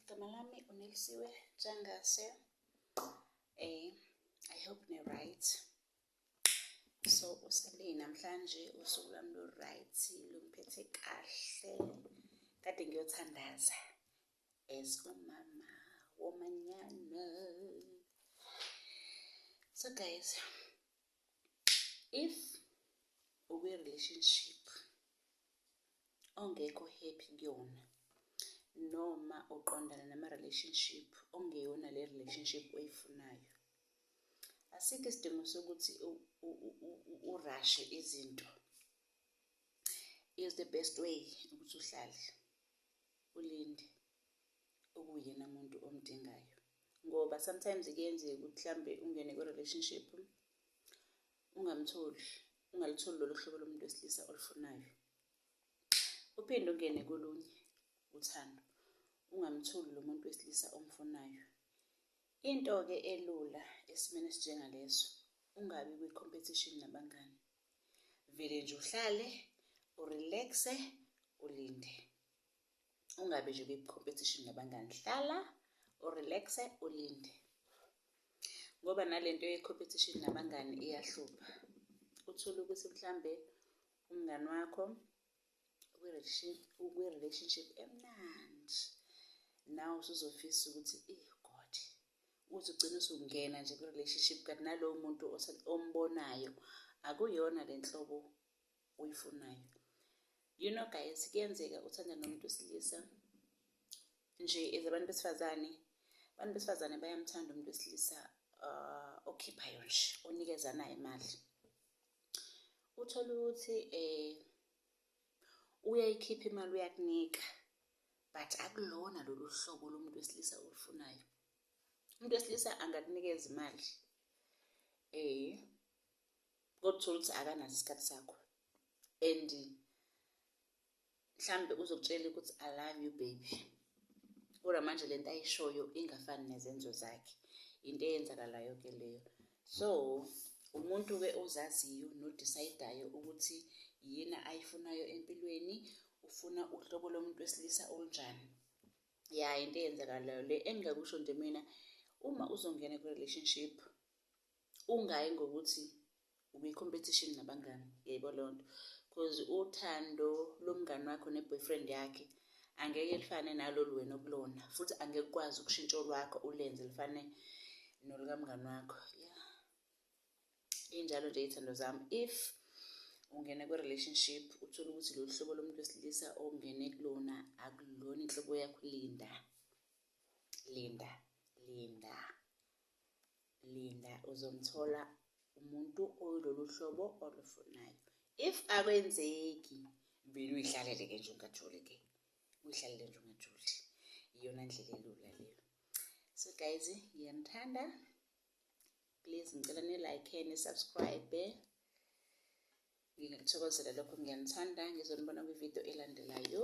Igama lami uNelisiwe Ntshangase. I hope ni-right. So uSunday namhlanje usuku lwami lu-right, lungiphethe kahle. Kade ngiyothandaza as umama womanyano. So guys, if ukwi-relationship ongekho happy kuyona noma uqondana nama-relationship okungeyona le relationship oyifunayo, asikho isidingo sokuthi u-rush-e izinto. Is the best way ukuthi uhlale ulinde okuwuyena muntu omdingayo, ngoba sometimes kuyenzeka ukuthi mhlambe ungene kwi-relationship ungamtholi, ungalutholi lolu hlobo lomuntu wesilisa olufunayo. Uphinde ungene kolunye uthando ungamtholi lo muntu wesilisa omfunayo. Into-ke elula esimeni esinjengaleso, ungabi kwi-competition nabangani. Vele nje uhlale u-relax-e ulinde. Ungabi nje kwi-competition nabangani, hlala u-relax-e ulinde. Ngoba nalento ye-competition nabangani iyahlupha. Uthole ukuthi mhlambe umngani wakho ukwi-relationship emnandi, nawe usuzofisa ukuthi eyi God, uze ugcine usungena nje kwi-relationship kanti nalowo muntu ombonayo akuyona le nhlobo oyifunayo. You know guys, kuyenzeka uthanda nomuntu wesilisa nje as abantu besifazane, abantu besifazane bayamthanda umuntu wesilisa okhiphayo nje, onikezanayo imali. Uthole ukuthi uyayikhipha imali uyakunika, but akulona lolu hlobo lomuntu wesilisa olufunayo. Umuntu wesilisa angakunikeza imali kodwa uthole ukuthi akanaso isikhathi sakho and mhlambe uzokutshela ukuthi I love you baby, kodwa manje lento ayishoyo ingafani nezenzo zakhe. Into eyenzakalayo-ke leyo. So umuntu-ke ozaziyo no-decide-ayo ukuthi yini ayifunayo empilweni, ufuna uhlobo lomuntu wesilisa olunjani. Ya, into eyenzakalayo le. Engingakusho nje mina, uma uzongena kwi-relationship ungayi ngokuthi ukwi-competition nabangani, uyayibona leyo nto, cause uthando lomngani wakho ne-boyfriend yakhe angeke lifane nalolu wena okulona, futhi angeke ukwazi ukushintsha olwakho ulenze lifane nolukamngani wakho. Ya, injalo nje iy'thando zami. If ungena kwi-relationship uthole ukuthi lolu hlobo lomuntu wesilisa ongene kulona akulona inhlobo yakho, linda, linda, linda, linda, uzomthola umuntu oyilolu hlobo olufunayo. If akwenzeki, vele uyihlalele-ke nje ungajoli-ke, uyihlalele nje ungajoli. Iyona ndlela elula leyo. So guys, ngiyanithanda. Please ngicela ni-like, ni-subscribe. Ngingakuthokozela lokho, ngiyanithanda. Ngizonibona kwividiyo elandelayo.